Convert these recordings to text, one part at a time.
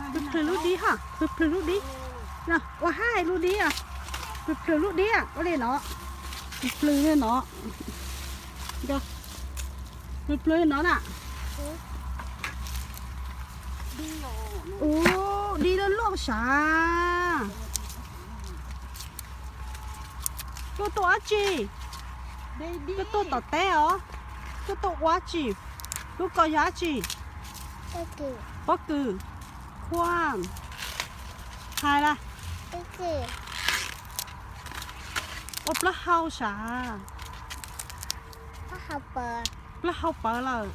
Plhws plhws lub dib ha, plhws plhws lub dib. Ua hais lub dib, plhws plhws lub dib ua li no, plhws plhws li no, plhws plhws li no na. Ub, dib loj loj sav. Koj tuaj dab tsi? Koj tuaj tom teb os? Koj tuaj ua dab tsi? Lub ko yog dab tsi? Pob kws. Khuam. Hais las. Ua plaub hau sav. Plaub hau pawv lawm.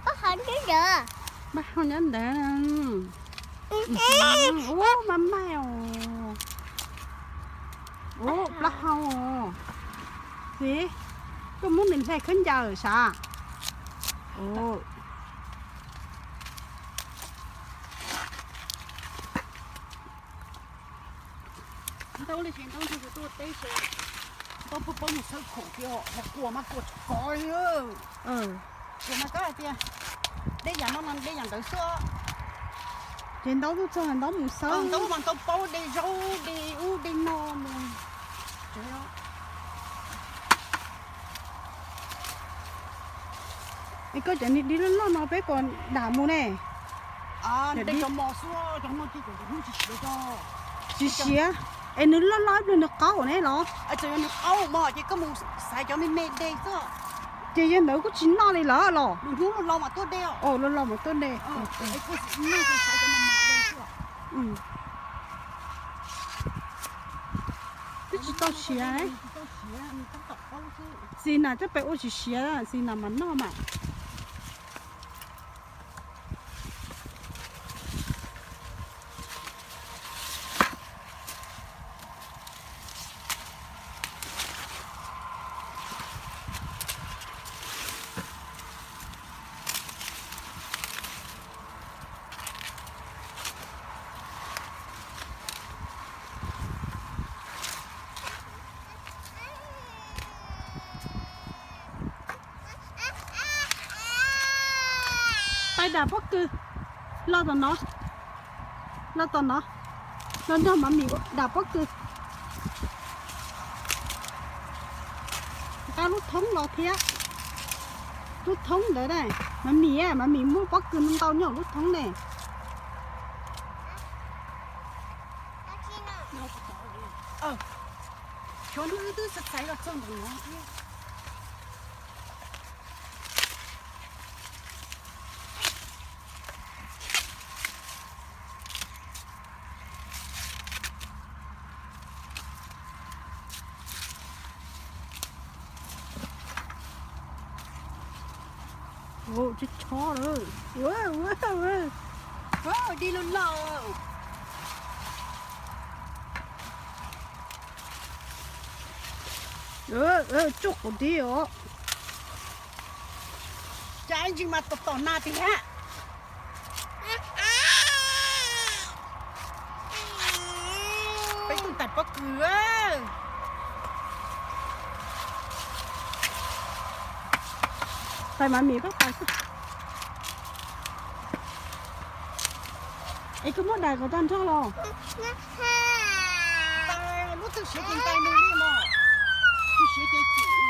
Plaub hau nyob ntawd. Ub, maj maj os. Ub, plaub hau os. Txiv, koj muab nws hle khaub ncaws sav. Ntaub li ces ntaub ntshe yus tuaj teb ces ntaub pab paub mus xawb khoom tias ho quas mas quas tsis kov li. Quas mas kab hais tias dej yam no mas dej yam ntawd xwb. Ces ntaub tuaj txog ntaub mus xawb, ntaub mas ntaub paub de zaub de ub de no mus. Es koj cov niag dib loj loj no peb puas dam mus ne? Tsis siav. Es nws loj loj ib pliag nws qaub ne los? Ces nws qaub mas ces koj mus xaiv cov me me de xwb. Ces yog ntawd kuj tsis noj li lawm los? Nws hnub los los mas tuaj de. Los los mas tuaj de. Twb tsis tau siav. Xis nas coj pem ua tsis siav, xis nas mas noj mas. Pais dam pob kws. Los tom no, los tom no, los nrog Mav Mim dam pob kws. Nqa lub thoob los thiab. Lub thoob ntawd ne, Mav Mim, Mav Mim muaj pob kws ntau nyob lub thoob ne. Xyov wb twb xaiv xaiv los txog ntawm no thiab. Tsis chob lawm. Dib loj loj. Tsuj qus dib os. Cas ib ntsis mas tom tom na tiag. Peb tuaj tais pob kws. Tais Mav Mim koj tais xwb. Es koj muab dais kom tag nrho los? Lub twg siav ces ntais nws li mog. Tsis siav ces tsis.